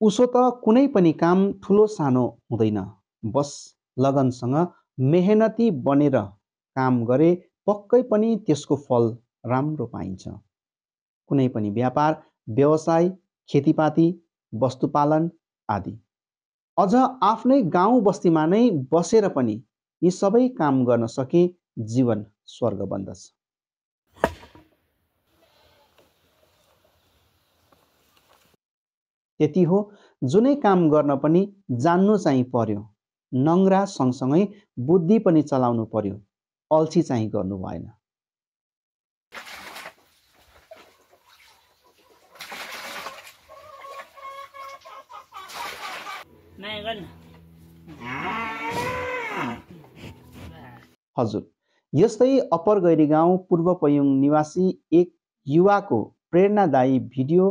उसो त कुनै पनि काम ठुलो सानो हुँदैन, बस लगनसँग मेहनती बनेर काम गरे पक्कै पनि त्यसको फल राम्रो पाइन्छ। कुनै पनि व्यापार, व्यवसाय, खेतीपाती, वस्तुपालन आदि। अझ आफ्नै गाउँ बस्तीमा नै बसेर पनि यी सबै काम गर्न सके जीवन स्वर्ग बन्दछ। त्यति हो, जुनै काम गर्न पनि जान्नु चाहिँ पर्यो, नङ्ग्रा सँगसँगै बुद्धि पनि चलाउनु पर्यो, अल्छी चाहिँ गर्नु भएन। हजुर, यस्तै अप्पर गैरी गाउँ पूर्व पयुङ निवासी एक युवाको प्रेरणादायी भिडियो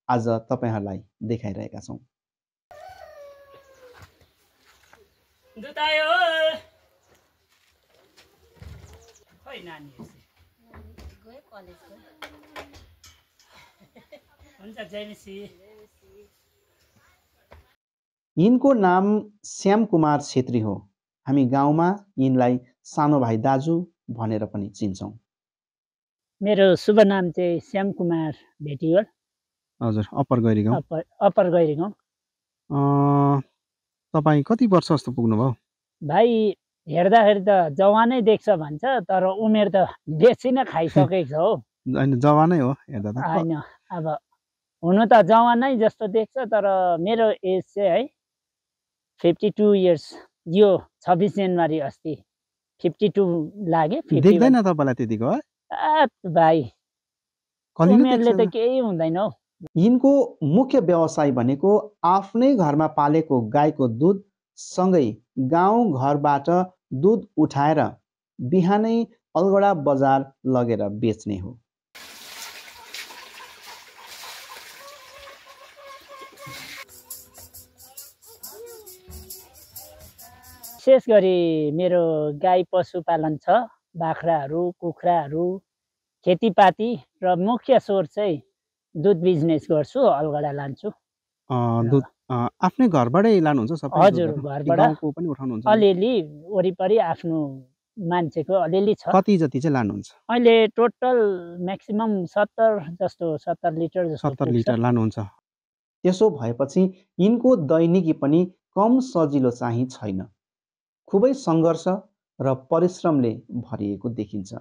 आज तपाईहरुलाई देखाइरहेका छौं। यिनको नाम श्याम कुमार छेत्री हो। हामी गाउँमा यिनलाई सानो भाइ दाजु भनेर पनि चिन्छौं। मेरो शुभ नाम चाहिँ श्याम कुमार भेटिगल। हजुर, अप्पर गैरी गाउँ। अप्पर गैरी गाउँ। तपाई कति वर्ष जस्तो पुग्नुभयो? भाइ हेर्दाखेरि त जवानै देख्छ भन्छ, तर उमेर त बेसी नै खाइसकेको छ हो। हैन, जवानै हो हेर्दा त। हैन, अब हुनु त जवानै जस्तो देख्छ, तर मेरो एज चाहिँ है 52 इयर्स। यो 26 जनवरी अस्ति 52 लागे। देख्दैन तपाईलाई त्यतिको है? भाइ उमेरले त केही हुँदैन हौ। यिनको मुख्य व्यवसाय भनेको आफ्नै घरमा पालेको गाईको दुध सँगै गाउँ घरबाट दुध उठाएर बिहानै अलगडा बजार लगेर बेच्ने हो। विशेष गरी मेरो गाई पशुपालन छ, बाख्राहरू, कुखुराहरू, खेतीपाती र मुख्य स्रोत चाहिँ दुध बिजनेस गर्छु, अलगडा लान्छु। दुध आफ्नै घरबाटै लानुहुन्छ सबै? हजुर, घरबाट गाउँको पनि उठाउनुहुन्छ? अलिअलि वरिपरि आफ्नो मान्छेको अलिअलि छ। कति जति चाहिँ लानुहुन्छ? अहिले टोटल म्याक्सिमम 70 जस्तो, 70 लिटर जस्तो। 70 लिटर लानुहुन्छ। त्यसो भएपछि यिनको दैनिकी पनि कम सजिलो चाहिँ छैन। खुबै सङ्घर्ष र परिश्रमले भरिएको देखिन्छ।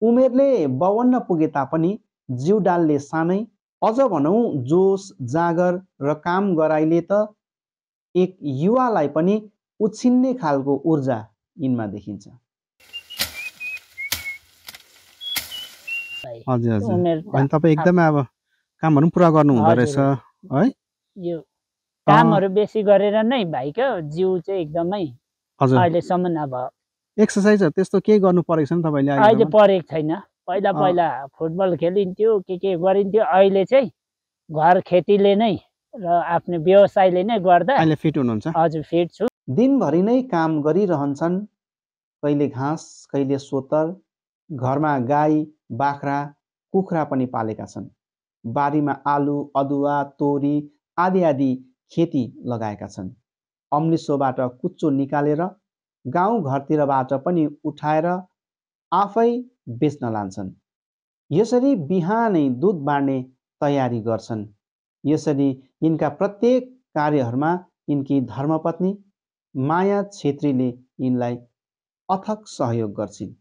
उमेरले 52 पुगे तापनि जिउ डालले सानै, अझ भनौं जोस जागर र काम गराइले त एक युवालाई पनि उछिन्ने खालको ऊर्जा यिनमा देखिन्छ। हजुर हजुर, अनि तपाईँ एकदमै अब कामहरु पुरा गर्नु हुँदो रहेछ है? यो कामहरु बेसी गरेर नै भाइको जिउ चाहिँ एकदमै अहिलेसम्म अब एक्सर्साइजहरु त्यस्तो केही गर्नु परेको छैन तपाईले? अहिले परेको छैन। पहिला पहिला फुटबल खेलिन्थ्यो, के गरिन्थ्यो। अहिले चाहिँ घर खेतीले नै र आफ्नो व्यवसायले नै गर्दा अहिले फिट हुनुहुन्छ? हजुर, फिट छु। दिनभरि नै काम गरिरहन्छन्, कहिले घाँस कहिले सोतर। घरमा गाई बाख्रा कुखुरा पनि पालेका छन्। बारीमा आलु अदुवा तोरी आदि आदि खेती लगाएका छन्। अम्लिसोबाट कुच्चो निकालेर गाउँ घरतिरबाट पनि उठाएर आफै बेच्न लान्छन्। यसरी बिहानै दुध बाँड्ने तयारी गर्छन्। यसरी यिनका प्रत्येक कार्यहरूमा यिनकी धर्मपत्नी माया छेत्रीले यिनलाई अथक सहयोग गर्छिन्।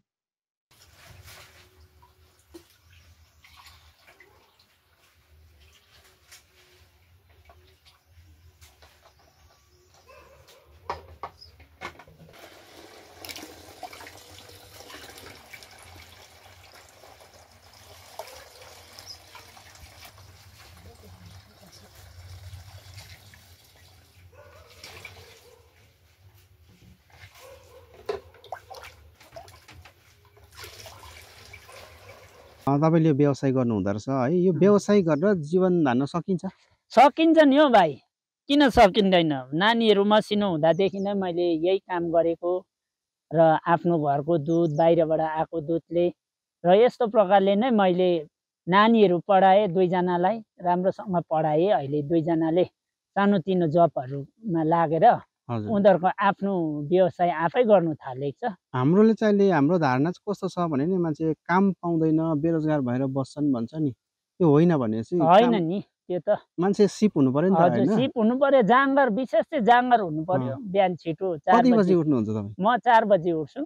तपाईले व्यवसाय गर्नु हुँदो रहेछ है? यो व्यवसाय गरेर जीवन धान्न सकिन्छ? सकिन्छ नि हो भाइ। किन सकिँदैन? नानीहरू मसिनो हुँदादेखि नै मैले यही काम गरेको र आफ्नो घरको दुध बाहिरबाट आएको दुधले र यस्तो प्रकारले नै मैले नानीहरू पढाएँ, 2 जनालाई राम्रोसँग पढाएँ। अहिले 2 जनाले सानोतिनो जबहरूमा लागेर उनीहरूको आफ्नो व्यवसाय आफै गर्नु थालेको छ। हाम्रोले चाहिँ अहिले हाम्रो धारणा चाहिँ कस्तो छ भने नि मान्छे काम पाउँदैन बेरोजगार भएर बस्छन् भन्छ नि, त्यो होइन भनेपछि होइन नि त्यो त मान्छे सिप हुनु पर्यो नि त हजुर हैन? सिप हुनु पर्यो, जाँगर विशेष चाहिँ जाँगर हुनु पर्यो। बिहान छिटो 4 कति बजे बजे उठ्नुहुन्छ तपाईँ? म 4 बजे उठ्छु।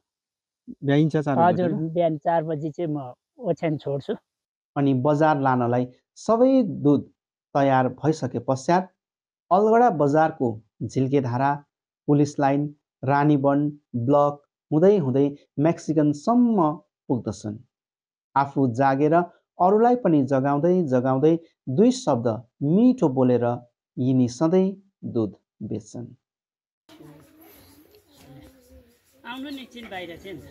भ्याइन्छ 4 बजे? हजुर बिहान 4 बजे चाहिँ म ओछ्यान छोड्छु। अनि बजार लानलाई सबै दुध तयार भइसके पश्चात अलगढा बजारको झिल्केधारा, पुलिस लाइन, रानीवन, ब्लक हुँदै हुँदै मेक्सिकनसम्म पुग्दछन्। आफू जागेर अरूलाई पनि जगाउँदै जगाउँदै 2 शब्द मिठो बोलेर यिनी सधैँ दुध बेच्छन्। आउनु नि एकछिन बाहिर चाहिँ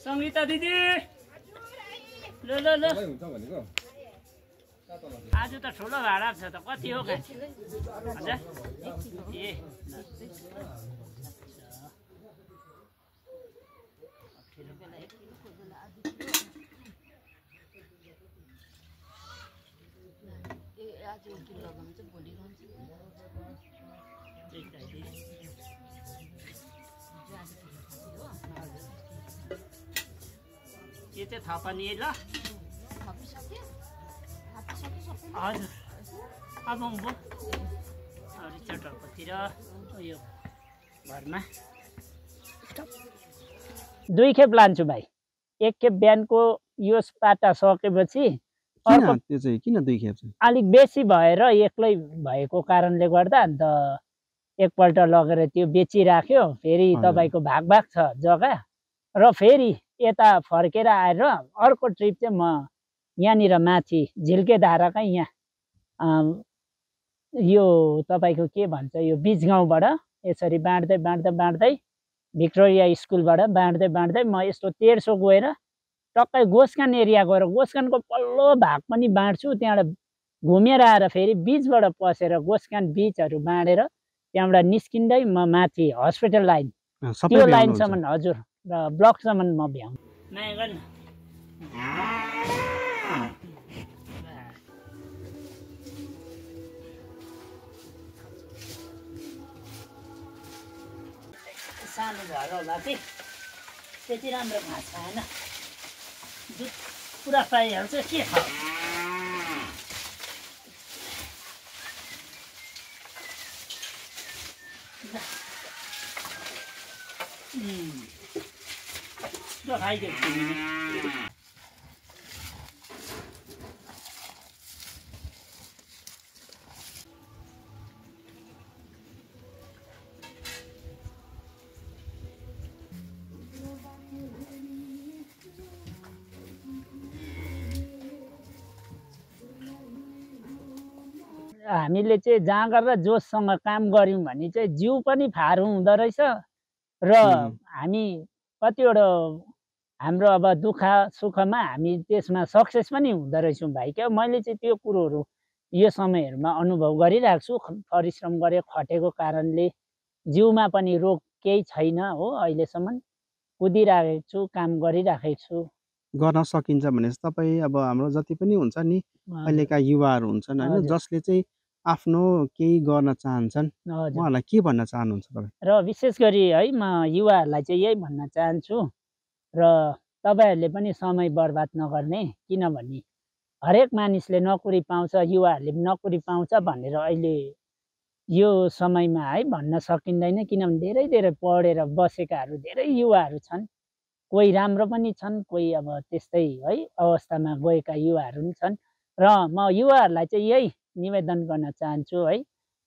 सङ्गीता दिदी ल ल ल आज त ठुलो भाडा छ त कति हो खान्छ हजुर ए यो चाहिँ थपनी ल हजुर अब म रिचर्ड हलकोतिर यो घरमा 2 खेप लान्छु भाइ। 1 खेप बिहानको यो पाटा सकेपछि किन त्यो चाहिँ किन 2 खेप चाहिँ? अलिक बेसी भएर एक्लै भएको कारणले गर्दा अन्त एकपल्ट लगेर त्यो बेचिराख्यो। फेरि तपाईँको भाग भाग छ जग्गा र फेरि यता फर्केर आएर अर्को ट्रिप चाहिँ म यहाँनिर माथि झिल्केधाराकै यहाँ यो तपाईँको के भन्छ यो बीच गाउँबाट यसरी बाँड्दै बाँड्दै बाँड्दै भिक्टोरिया स्कुलबाट बाँड्दै बाँड्दै म यस्तो 1300 गएर टक्कै गोस्कान एरिया गएर गोस्कानको पल्लो भाग पनि बाँड्छु। त्यहाँबाट घुमेर आएर फेरि बिचबाट पसेर गोस्कान बिचहरू बाँडेर त्यहाँबाट निस्किँदै म माथि हस्पिटल लाइन त्यो लाइनसम्म हजुर र ब्लकसम्म म भ्याउँ। सानो भएर होला कि त्यति राम्रो घाँस खाएन, दुध पुरा पाइहाल्छ के खाऊ। खाइदियो हामीले चाहिँ जाँगर र जोससँग काम गऱ्यौँ भने चाहिँ जिउ पनि फारो हुँदो रहेछ र हामी कतिवटा हाम्रो अब दुःख सुखमा हामी त्यसमा सक्सेस पनि हुँदो रहेछौँ भाइ। क्या मैले चाहिँ त्यो कुरोहरू यो समयहरूमा अनुभव गरिरहेको छु। परिश्रम गरे खटेको कारणले जिउमा पनि रोग केही छैन हो। अहिलेसम्म कुदिरहेको छु, काम गरिराखेको छु। गर्न सकिन्छ भने तपाईँ अब हाम्रो जति पनि हुन्छ नि अहिलेका युवाहरू हुन्छन् हैन, जसले चाहिँ आफ्नो केही गर्न चाहन्छन्, उहाँलाई के भन्न चाहनुहुन्छ तपाईँ? र विशेष गरी है म युवाहरूलाई चाहिँ यही भन्न चाहन्छु र तपाईँहरूले पनि समय बर्बाद नगर्ने, किनभने हरेक मानिसले नोकरी पाउँछ, युवाहरूले नोकरी पाउँछ भनेर अहिले यो समयमा है भन्न सकिँदैन। किनभने धेरै धेरै पढेर बसेकाहरू धेरै युवाहरू छन्, कोही राम्रो पनि छन्, कोही अब त्यस्तै है अवस्थामा गएका युवाहरू पनि छन्। र म युवाहरूलाई चाहिँ यही निवेदन गर्न चाहन्छु है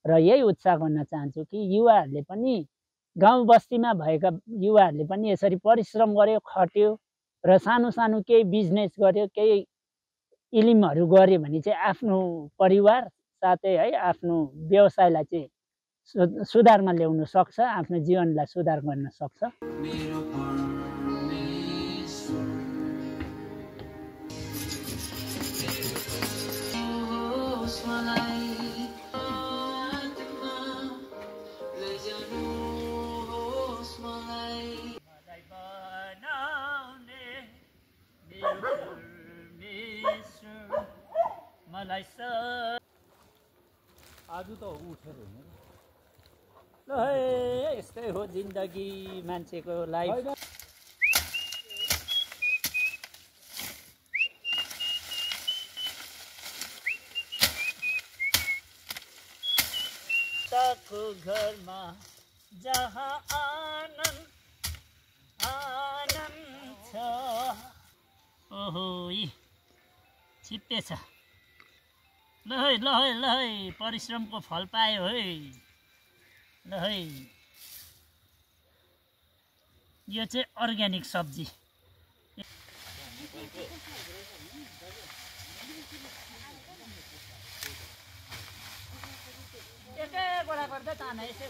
र यही उत्साह गर्न चाहन्छु कि युवाहरूले पनि गाउँ बस्तीमा भएका युवाहरूले पनि यसरी परिश्रम गर्यो, खट्यो र सानो सानो केही बिजनेस गर्यो, केही इलिमहरू गऱ्यो भने चाहिँ आफ्नो परिवार साथै है आफ्नो व्यवसायलाई चाहिँ सुधारमा ल्याउन सक्छ, आफ्नो जीवनलाई सुधार गर्न सक्छ। आज त उठेर हिँड्नु ल यस्तै हो जिन्दगी मान्छेको लाइफ। ताको घरमा जहाँ आनन्द छ। ओहो छिप्पे छ। ल है परिश्रमको फल पायो है। ल है यो चाहिँ अर्ग्यानिक सब्जी। एकै गोडा गर्दा ताना यसै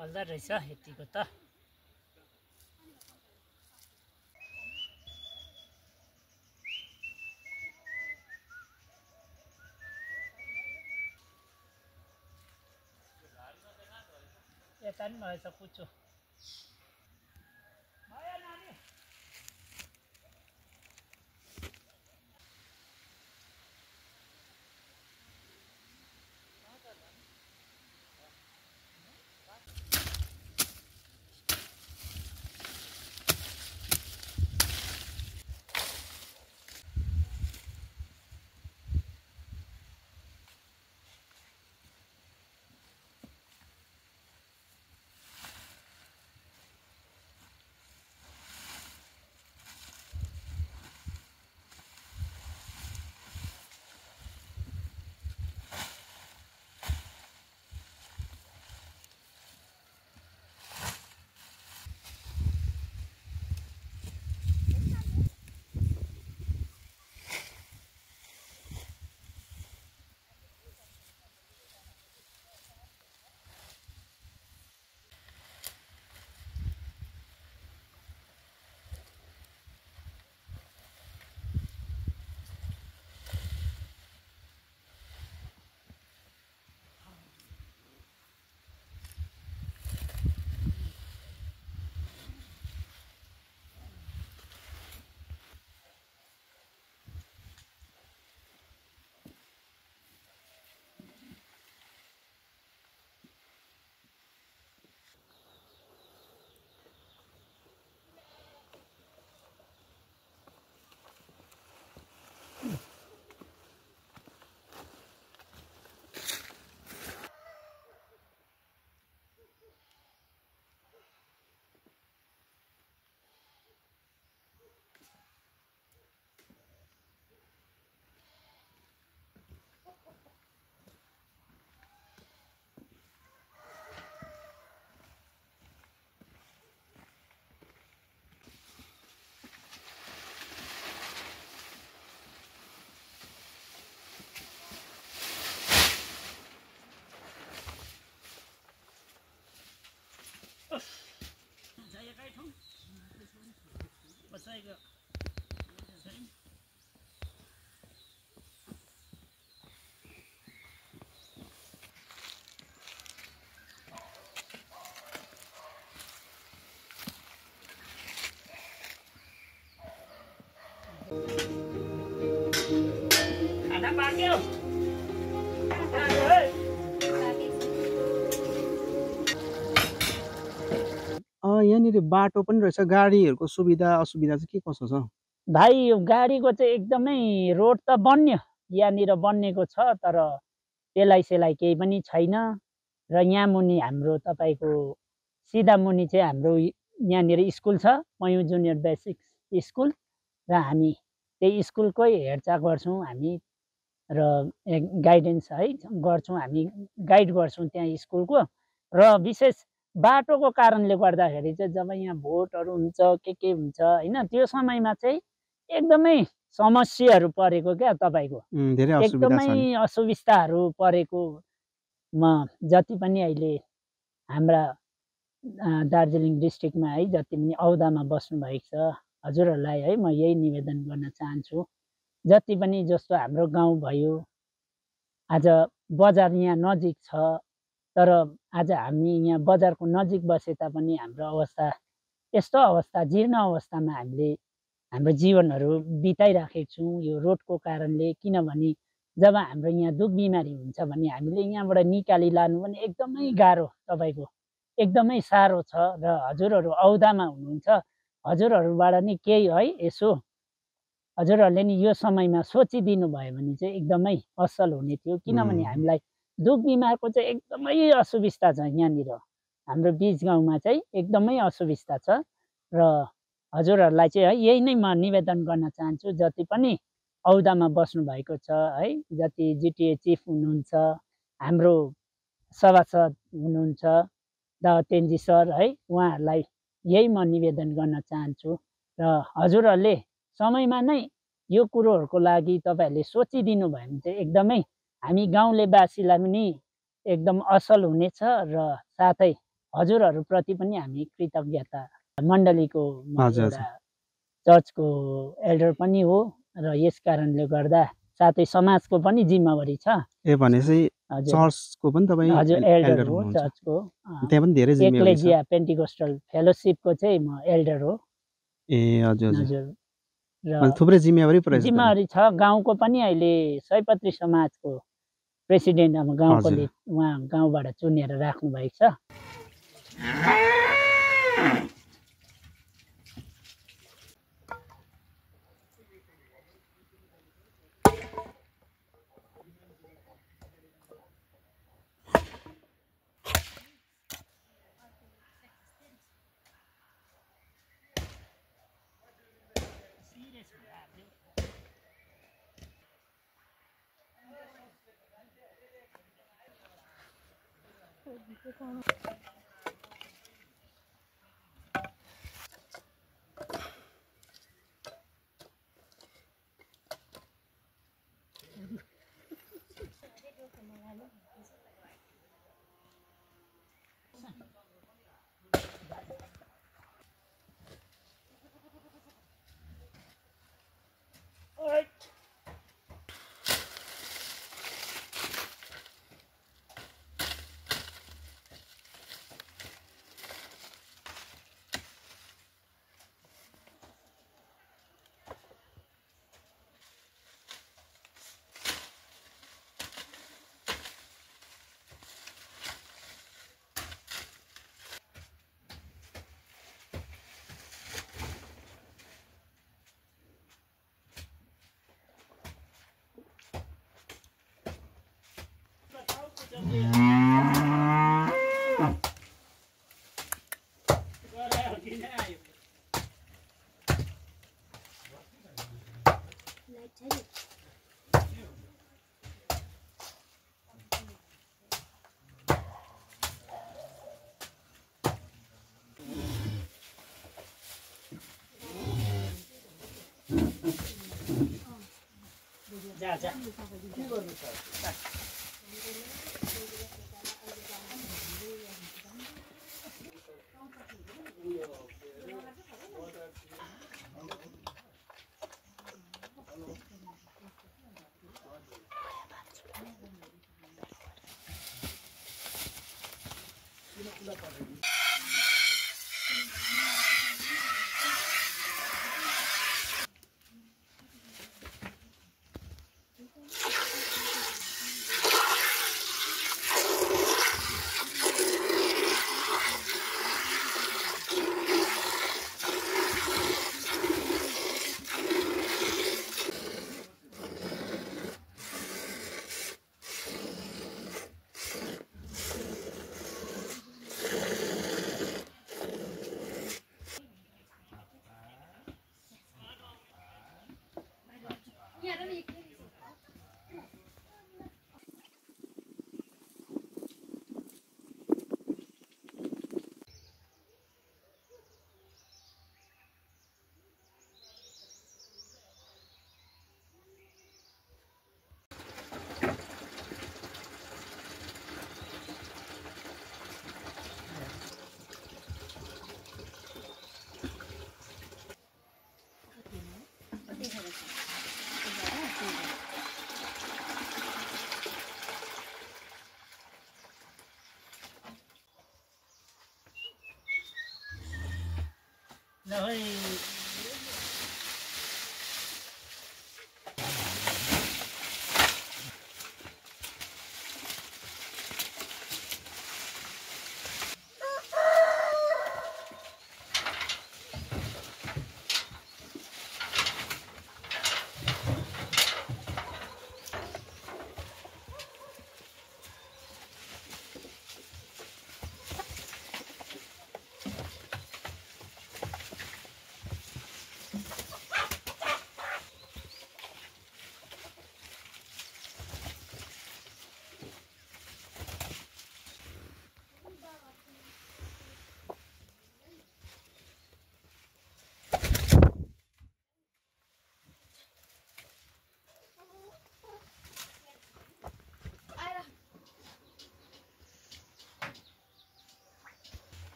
फल्दो रहेछ यतिको त। यता नि भएछ पुच्चो। बसाइको खाना पाक्यो। यहाँनिर बाटो पनि रहेछ, गाडीहरूको सुविधा असुविधा चाहिँ के कसो छ भाइ? यो गाडीको चाहिँ एकदमै रोड त बन्यो, यहाँनिर बन्नेको छ, तर त्यसलाई सेलाई केही पनि छैन। र यहाँ मुनि हाम्रो तपाईँको सिधा मुनि चाहिँ हाम्रो यहाँनिर स्कुल छ, पयुँ जुनियर बेसिक स्कुल, र हामी त्यही स्कुलकै हेरचाह गर्छौँ। हामी र गाइडेन्स है गर्छौँ, हामी गाइड गर्छौँ त्यहाँ स्कुलको। र विशेष बाटोको कारणले गर्दाखेरि चाहिँ जब यहाँ भोटहरू हुन्छ के हुन्छ होइन, त्यो समयमा चाहिँ एकदमै समस्याहरू परेको क्या तपाईँको, धेरै असुविधा छ एकदमै असुविस्ताहरू परेको। म जति पनि अहिले हाम्रा दार्जिलिङ डिस्ट्रिक्टमा है जति पनि औदामा बस्नुभएको छ हजुरहरूलाई है म यही निवेदन गर्न चाहन्छु, जति पनि जस्तो हाम्रो गाउँ भयो, आज बजार यहाँ नजिक छ, तर आज हामी यहाँ बजारको नजिक बसे तापनि हाम्रो अवस्था यस्तो अवस्था, जीर्ण अवस्थामा हामीले हाम्रो जीवनहरू बिताइराखेको छौँ यो रोडको कारणले। किनभने जब हाम्रो यहाँ दुख बिमारी हुन्छ भने हामीले यहाँबाट निकाली लानु पनि एकदमै गाह्रो, तपाईँको एकदमै साह्रो छ। र हजुरहरू औदामा हुनुहुन्छ, हजुरहरूबाट नि केही है यसो हजुरहरूले नि यो समयमा सोचिदिनु भयो भने चाहिँ एकदमै असल हुने थियो। किनभने हामीलाई दुख बिमारको चाहिँ एकदमै असुविस्ता छ यहाँनिर, हाम्रो बिच गाउँमा चाहिँ एकदमै असुविस्ता छ। र हजुरहरूलाई चाहिँ है यही नै म निवेदन गर्न चाहन्छु, जति पनि औदामा बस्नुभएको छ है, जति जिटिए चिफ हुनुहुन्छ, हाम्रो सभासद हुनुहुन्छ तेन्जी सर है, उहाँहरूलाई यही म निवेदन गर्न चाहन्छु। र हजुरहरूले समयमा नै यो कुरोहरूको लागि तपाईँहरूले सोचिदिनु भयो भने चाहिँ एकदमै हामी गाउँलेवासीलाई पनि एकदम असल हुनेछ। र साथै हजुरहरूप्रति पनि हामी कृतज्ञता, मण्डलीको एउटा चर्चको एल्डर पनि हो र यस कारणले गर्दा साथै समाजको पनि जिम्मेवारी छ। भनेपछि चर्चको पनि तपाईँ हजुर एल्डर हो चर्चको, त्यहाँ पनि धेरै जिम्मेवारी छ। एक्लेजिया पेन्टिकोस्टल फेलोसिपको चाहिँ म एल्डर हो। हजुर हजुर, र थुप्रै जिम्मेवारी छ। गाउँको पनि अहिले सयपत्री समाजको प्रेसिडेन्ट अब गाउँकोले उहाँ गाउँबाट चुनेर राख्नु भएको छ।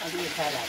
अलि खाला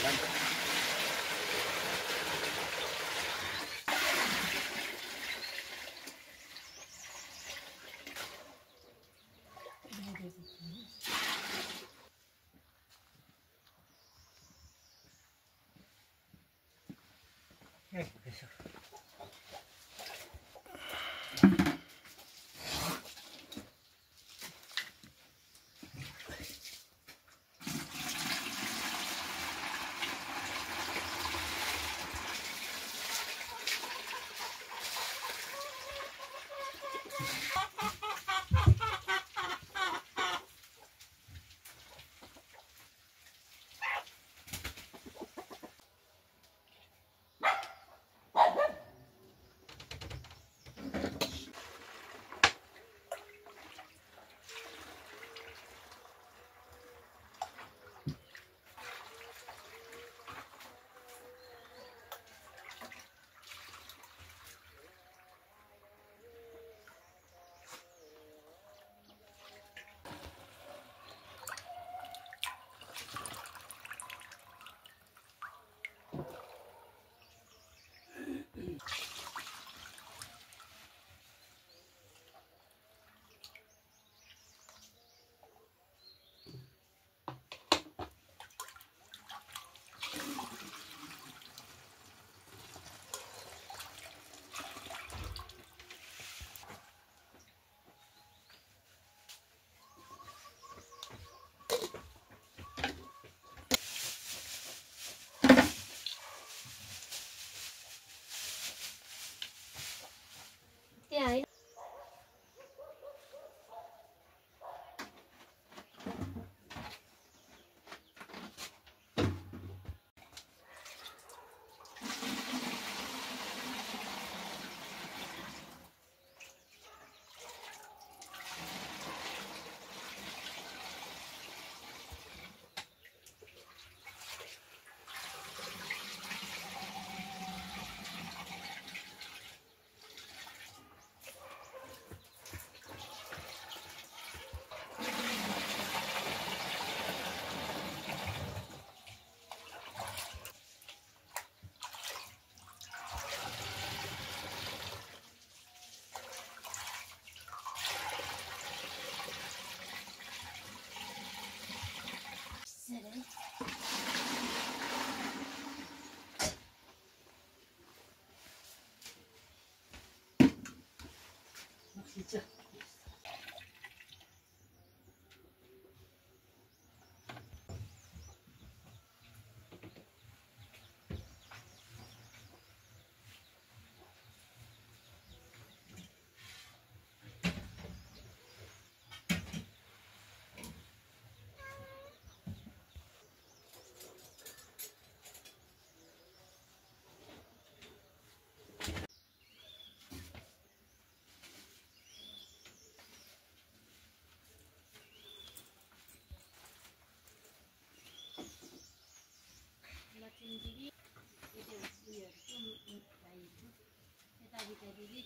त्यहाँ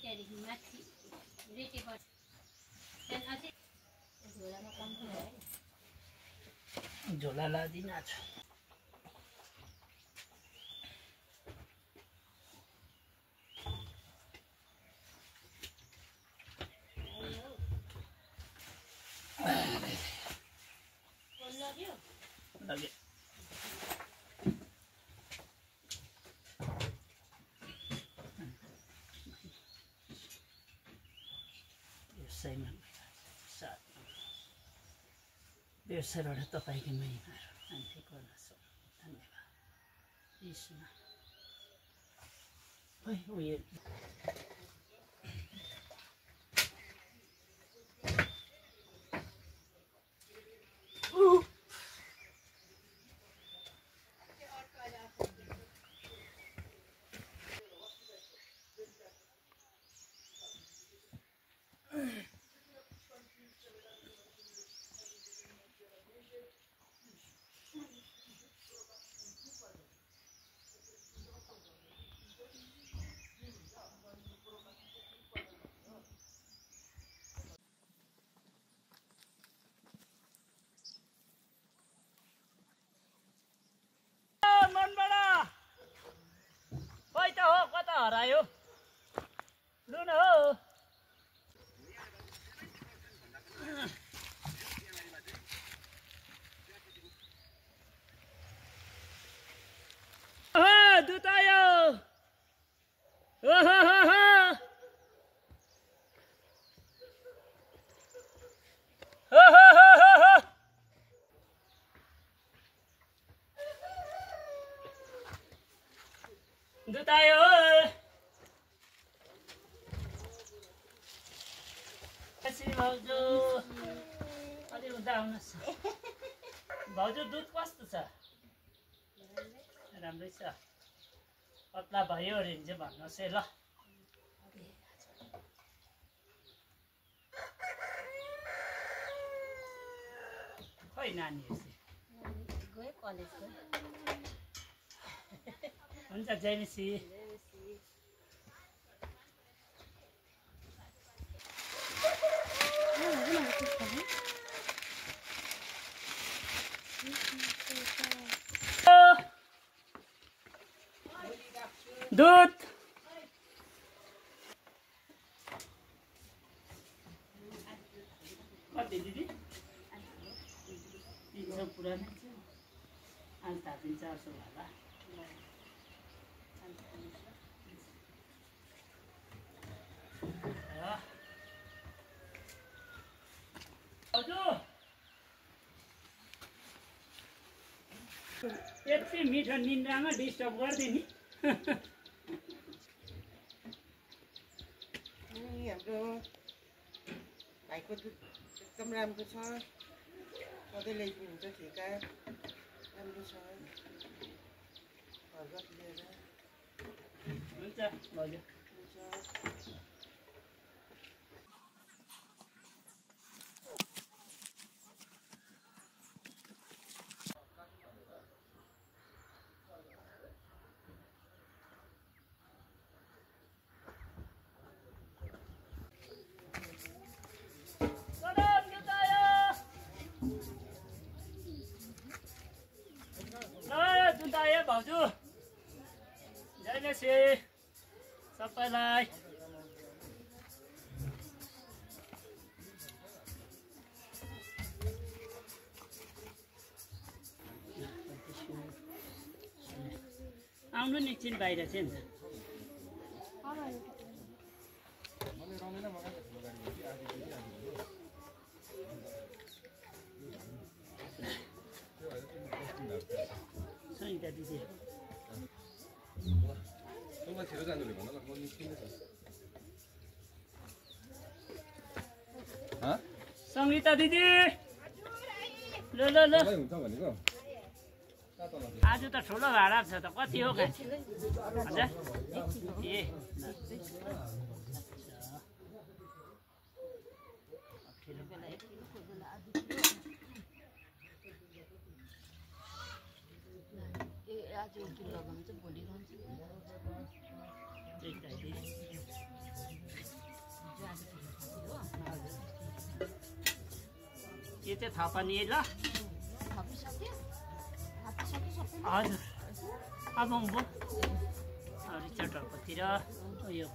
त्यहाँदेखि माथि रेटेबाट त्यहाँदेखि अझै झोलामा कम है झोला लादिन आज लगे बेरसरबाट तपाईँकै महिमाहरू अन्त्य गर्दछु धन्यवाद यीशुमा उयो हरायो लु न हो दुध आयो दुध आयो भाउजू अलि हुँदा आउनुहोस् भाउजू दुध कस्तो छ राम्रै छ पत्ला भयो अरे चाहिँ भन्नुहोस् है ल खै नानीहरू गयो कलेज हुन्छ जय मिसी दूध कति दिदी 300 पुरानो अन्त 400 होला यति मिठो निन्द्रामा डिस्टर्ब गरिदिने हाम्रो भाइको दुध एकदम राम्रो छ सधैँ ल्याइदिनुहुन्छ ठेका राम्रो छ घरगत लिएर हुन्छ भाउजू भाउजू जय मसी सबैलाई आउनु नि एकछिन बाहिर चाहिँ नि सङ्गीता दिदी सङ्गीता दिदी ल ल ल आज त ठुलो भाडा छ त कति हो खान्छ हजुर ए यो चाहिँ थपनी ल हजुर अब रिचर्डहरूकोतिर उयो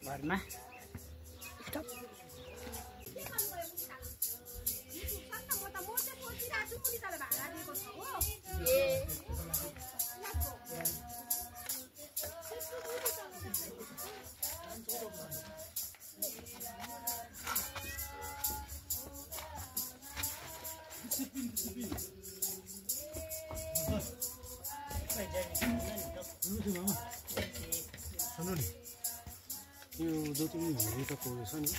घरमा यो जति पनि हेरेको छ नि